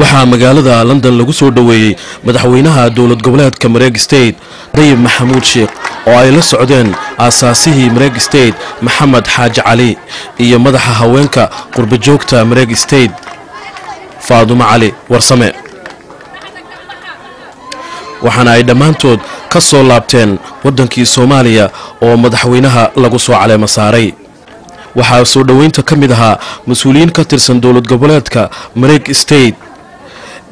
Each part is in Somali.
Waxaa magaalada London lagu soo dhoweeyey madaxweynaha dowlad goboleedka Mareeg State, Dayib Maxamuud Sheekh, oo ay la socdeen aasaasihii Mareeg State, Maxamed Xaaji Cali, iyo madaxa haweenka qurbajoogta Mareeg State, Faadumo Cali Warsame. Waxaana ay dhammaantood ka soo laabteen waddankii Soomaaliya oo madaxweynaha lagu soo caleemo saaray. Waxaa soo dhoweynta ka mid ahaa mas-uuliyiin ka tirsan dowlad goboleedka Mareeg State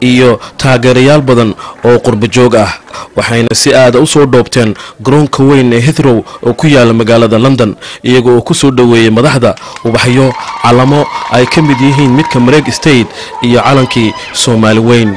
iyo taageerayaal badan oo qurbajoog ah, waxayna si aada u soo dhoobteen garoonka weyn ee Heathrow oo ku yaala magaalada London, iyaga oo ku soo dhoweeyey madaxda ubaxyo, calamo ay ka mid yihiin midka Mareeg State iyo calankii Soomaali weyn.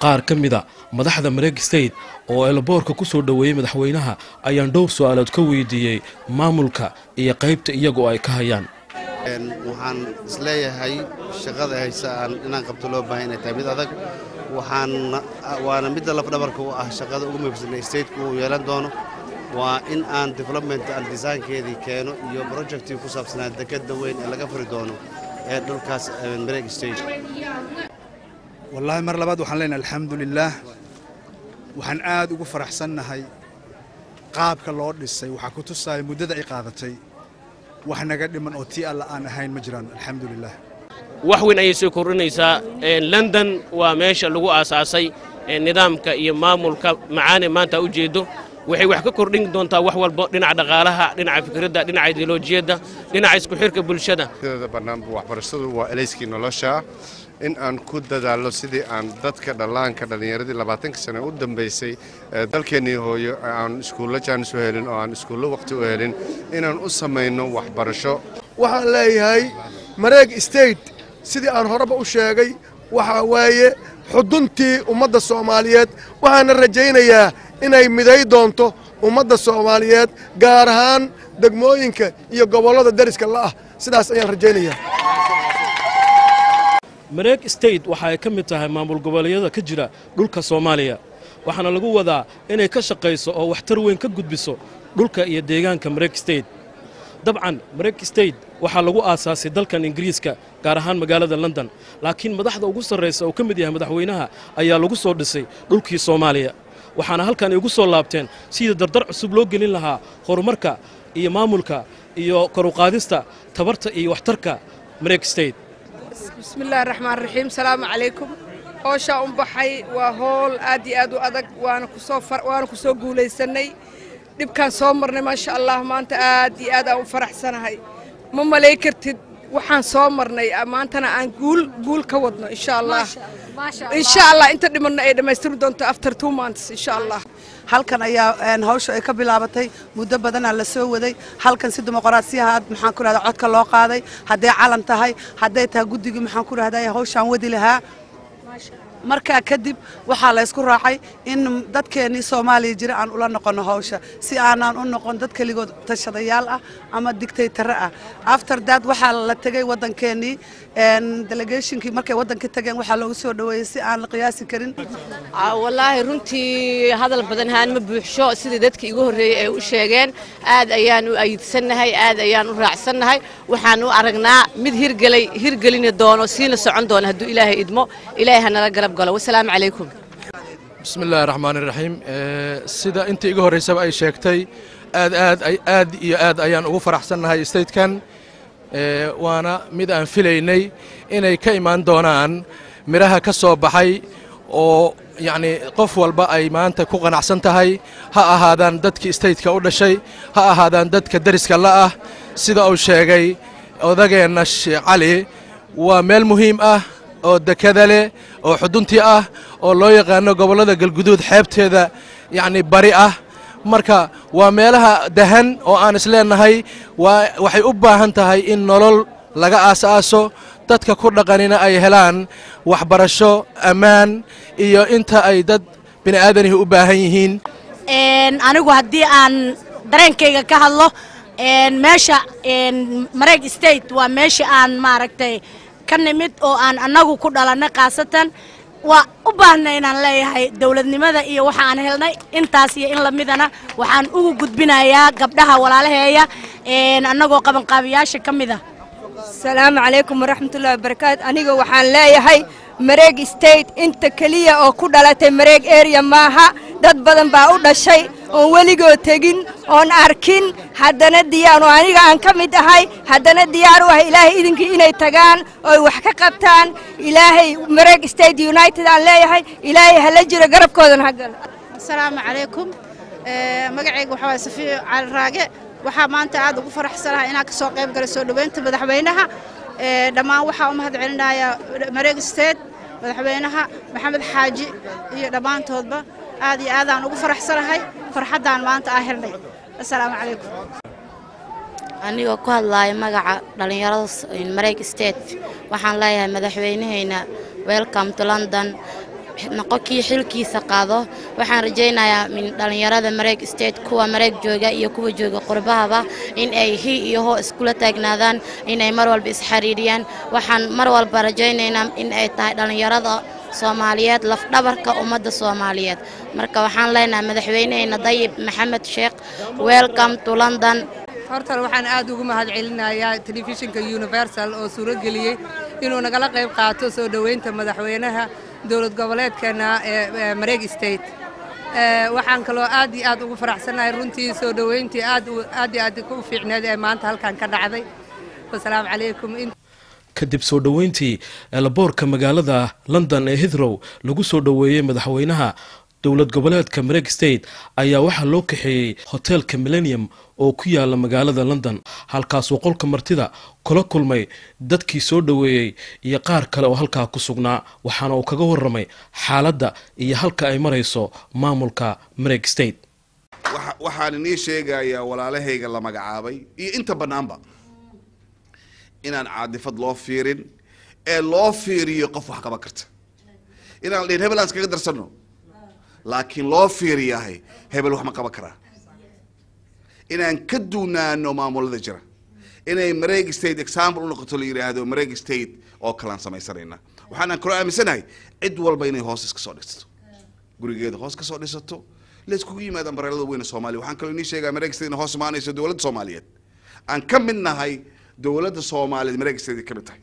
Qaar ka mida madaxda Mareeg State oo eelaboorka ku soo dhoweeyey madaxweynaha ayaan dhowr su-aalood ka weydiiyey maamulka iyo qaybta iyagu ay ka hayaan. Waxaan isleeyahay shaqada haysa aan inaan qabto loo baahan inay tahay mid adag, waxaan waana midda lafdhabarka u ah shaqada ugu muhiimsan ee stateku uu yeelan doono, waa in aan development and designkeedii keeno iyo projectii ku saabsanaa dekadda weyn ee laga furi doono ee dhulkaas Mareeg State. Wallaahi, mar labaad waxaan leenahay alxamdulilaah. Waxaan aad ugu faraxsannahay qaabka loo dhisay. Waxaa ku tusaya muddada ay qaadatay. Wax naga dhiman oo tii Alla aan ahayn ma jiraan, alxamdulilah. Wax weyn ayay soo kordhinaysaa. London waa meesha lagu aasaasay nidaamka iyo maamulka macaane maanta u jeedo. Waxay wax ka kordhin doontaa wax walbo, dhinaca dhaqaalaha, dhinaca fikradda, dhinaca ideolojiyadda, dhinaca isku xirka bulshada. Sideeda bannaanba waxbarashadu waa elayskii nolosha, in aan ku dadaallo sidii aan dadka dhallaanka, dhallinyaradii 20-ka sano u dambaysay dalkeennii hooyo aan iskuullo jaanis u helin oo aan iskuullo waqti u helin, inaan u samayno waxbarasho. Waxaan leeyahay Mareeg State, sidii aan horeba u sheegay, waxaa waaye xuduntii ummadda Soomaaliyeed. Waxaana rajaynayaa inay miday doonto ummadda Soomaaliyeed, gaar ahaan degmooyinka iyo gobollada deriska la'ah. Sidaas ayaan rajaynayaa. Mareeg State waxa ay ka mid tahay maamul goboleedyada ka jira dhulka Soomaaliya, waxaana lagu wadaa inay ka shaqayso oo waxtar weyn ka gudbiso dhulka iyo deegaanka Mareeg State. Dabcan Mareeg State waxaa lagu aasaasay dalkan Ingiriiska, gaar ahaan magaalada London, laakiin madaxda ugu sarraysa oo ka mid yahay madaxweynaha ayaa lagu soo dhisay dhulkii Soomaaliya, waxaana halkan ay ugu soo laabteen sidii dardar cusub loo gelin lahaa horumarka iyo maamulka iyo kor u qaadista tabarta iyo waxtarka Mareeg State. Bismillaahi raxmaan raxiim. Salaamu calaykum. Hooshaa un baxay waa hool aad iyo aad u adag, waana ku soo guulaysanay. Dhibkaan soo marnay, maasha Allah, maanta aad iyo aad aan u faraxsanahay. Ma malay kartid waxaan soo marnay, maantana aan guul guul ka wadno, insha Allah. Insha Allah inta dhimanna ay dhammaystiri doonto after 2 months, insha Allah. Halkan ayaa hawsha ay ka bilaabatay. Muddo badanaa la soo waday halkan si dimuqraasiyaha, maxaan ku rahdaa, codka loo qaaday, hadday calan tahay, hadday tahay guddigii, maxaan ku rahdaa, hawshaan wadi lahaa. Markaa kadib waxaa la ysku raacay in dadkeennii Soomaaliya jira aan ula noqono hawsha, si aanaan u noqon dad keligood tashadayaal ah ama dictator ah. After that waxaa la tegay waddankeennii. Delegationkii markay waddankii tageen waxaa loogu soo dhoweeyey si aan la qiyaasi karin. Wallaahi runtii hadal badan haan ma buuxsho. Sidii dadkii igu horreeyey ay u sheegeen, aad ayaan u ayidsannahay, aad ayaan u raacsannahay. Waxaan u aragnaa mid hirgelay, hirgelini doono, siina socon doono hadduu Ilaahay idmo. Ilaahay ha nala garab galo. Wasalaamu calaykum. Bismi illaahi raxmaan iraxiim. Sida intii iga horraysaba ay sheegtay, aad aad aad iyo aad ayaan ugu faraxsannahay statekan, waana mid aan filaynay inay ka imaan doonaan midhaha ka soo baxay oo yacni qof walba ay maanta ku qanacsan tahay, ha ahaadaan dadkii stateka u dhashay, ha ahaadaan dadka deriska la ah. Sida uu sheegay odageenna Sheekh Cali, waa meel muhiim ah oo dekada leh oo xuduntii ah oo loo yaqaano gobollada Galguduud xeebteeda, yacni bari ah. Marka waa meelaha dahan oo aan isleenahay waa waxay u baahan tahay in nolol laga aas-aaso, dadka ku dhaqanina ay helaan waxbarasho, ammaan iyo inta ay dad bini aadanihi u baahan yihiin. Anigu haddii aan dareenkayga ka hadlo, meesha Mareeg State waa meesha aan maaragtay ka nimid oo aan annagu ku dhalannay. Khaasatan waa u baahnay inaan leeyahay dowladnimada iyo waxa aan helnay intaas iyo in lamidana waxaan ugu gudbinayaa gabdhaha walaalaheeya, annagoo qabanqaabiyaasha ka mid ah. Asalaamu calaykum waraxmatullahi wabarakaatu. Aniga waxaan leeyahay Mareeg State inta keliya oo ku dhalatay Mareeg area maaha. Dad badan baa u dhashay oon weligood tegin oon arkin, haddana diyaar oo aniga aan ka mid ahay, haddana diyaar u ah Ilaahay idinkii inay tagaan oy wax ka qabtaan. Ilaahay Mareeg State United aan leeyahay, Ilaahay hala jiro, garabkoodana ha galo. Asalaamu calaykum. Magacayga waxaa waay Safiyo Cali Raage. Waxaa maanta aad ugu faraxsanahay inaan ka soo qayb galay soo dhoweynta madaxweynaha. Dhammaan waxaa u mahad celinayaa Mareeg State, madaxweynaha Maxamed Xaaji iyo dhammaantoodba. Aad iyo aadaan ugu faraxsanahay farxaddaan maanta aan helnay. Assalaamu calaykum. Anigoo ku hadlaaya magaca dhallinyarada Mareeg State, waxaan leeyahay madaxweynaheyna, welcome to London. Noqo kii xilkiisa qaado. Waxaan rajaynayaa min dhallinyarada Mareeg State, kuwa Mareeg jooga iyo kuwa jooga qurbahaba, in ay hi iyo hoo iskula taagnaadaan, inay mar walba isxariiriyaan. Waxaan mar walba rajaynaynaa in ay tahay dhallinyarada Soomaaliyeed lafdhabarka ummadda Soomaaliyeed. Marka waxaan leenahay madaxweyneheyna Dayib Maxamed Sheekh, welcome to London. Horta waxaan aad ugu mahad celinayaa telefishinka Universal oo suuro geliyey inuu nagala qayb qaato soo dhoweynta madaxweynaha dowlad goboleedkeena ee Mareeg State. Waxaan kaloo aad iyo aad ugu faraxsanahay runtii soo dhoweyntii aad aad iyo aad u fiicneed ee maanta halkan ka dhacday. Wasalaamu calaykum. Kadib soo dhoweyntii airportka magaalada London ee Heathrow lagu soo dhoweeyey madaxweynaha dowlad goboleedka Mareeg State, ayaa waxaa loo kaxeeyey hoteelka Millennium oo ku yaala magaalada London, halkaasuu qolka martida kula kulmay dadkii soo dhoweeyey iyo qaar kale oo halkaa ku sugnaa, waxaana uu kaga waramay xaaladda iyo halka ay marayso maamulka Mareeg State. Waxaan inii sheegayaa, walaalahayga la magacaabay iyo inta bannaanba, inaan caadifad loo fiirin ee loo fiiriyo qof wax qaban karta. Inaan dhihin hebel aan iskaga darsano, laakiin loo fiiriyahay hebel wax ma qaban karaa. Inaan ka duunaano maamulada jira, inay Mareeg State example u noqoto, la yidhaahdo Mareeg State oo kalaan samaysanayna. Waxaanaan kaloo aaminsanahay cid walba inay hoos iska soo dhisato, gurigeeda hoos ka soo dhisato, la iskugu yimaado umbrellada weyna Soomaaliya. Waxaan kaloo inii sheegaa Mareeg State inay hoos imaanayso dowladda Soomaaliyeed, aan ka mid nahay dowladda Soomaaliyeed. Mareeg State ay ka mid tahay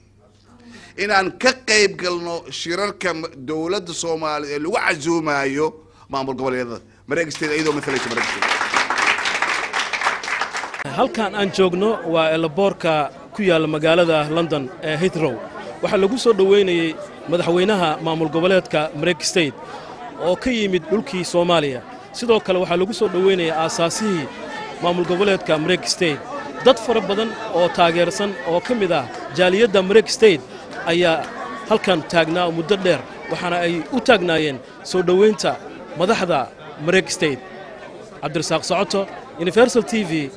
inaan ka qayb galno shirarka dowladda Soomaaliyeed ee lagu casuumaayo maamul goboleedyada, Mareeg State iyadoo matalaysa Mareeg State. Halkan aan joogno waa airportka ku yaalla magaalada London ee Heathrow. Waxaa lagu soo dhoweynayey madaxweynaha maamul goboleedka Mareeg State oo ka yimid dhulkii Soomaaliya. Sidoo kale waxaa lagu soo dhoweynayay aasaasihii maamul goboleedka Mareeg State. Dad fara badan oo taageersan oo ka mid ah jaaliyadda Mareeg State ayaa halkan taagnaa muddo dheer, waxaana ay u taagnaayeen soo dhoweynta madaxda Mareeg State. Cabdirasaaq Socoto, Universal TV,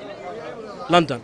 London.